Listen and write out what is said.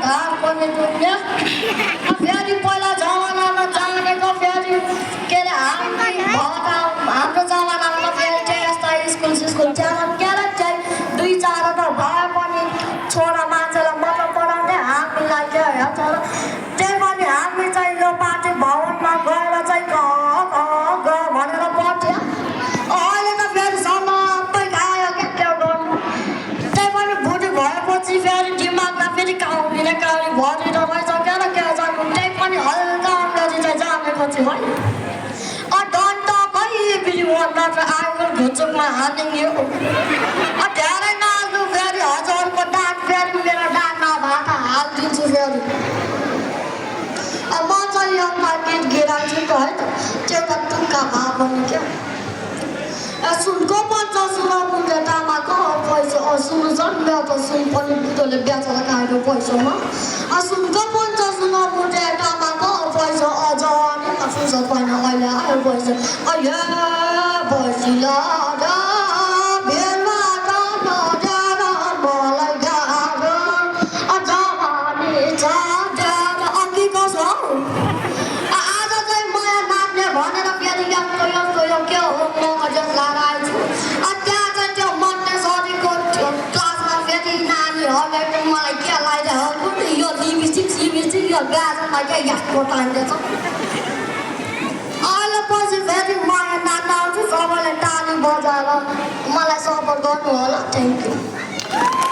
घाट पनि डुब्ने फेरि पहिला जमानामा जानेको फेरि के अरे हाम्रो जमानामा फेरि चाहिँ यस्ता स्कुल जान के अरे चाहिँ 2-4 त भए पनि छोरा मान्छेलाई मात्र पढाउने हामीलाई के हेर्छ र त्यही पनि हामी चाहिँ यो पार्टी भवनमा गएर चाहिँ ग भनेर पढ्थ्यो अहिले त फेरि सबै खायो के गर्नु त्यही पनि बुढी भएपछि फेरि दिमागमा फेरि काउरी भरिरहेको रहेछ के जानु त्यही पनि हल्का अङ्ग्रेजी चाहिँ जानेको छु है don't I will go to my hunting you. A धेरै नाच्नु फेरि हजुरको डाक फेरि मेरो डाकमा भाटा हालिदिन्छु फेरि म चाहिँ एउटा गीत गिराउँछु है त त्यो त टुक्का भए पनि क्या सुनको बच्चा सुन बुढे तामाको पैसा सुन्नु झन् मेरो त सुन पनि बुढोले बेचेर खाएको पैसामा सुनको बच्चा सुन बुढे तामाको पैसा अझ नि फुर्सद भएन अहिले आयो पैसा अये बसिला अहिले पछि फेरि माया नाच्न आउँछु सबैले ताली बजाएर मलाई सपोर्ट गर्नु होला थ्याङ्क यू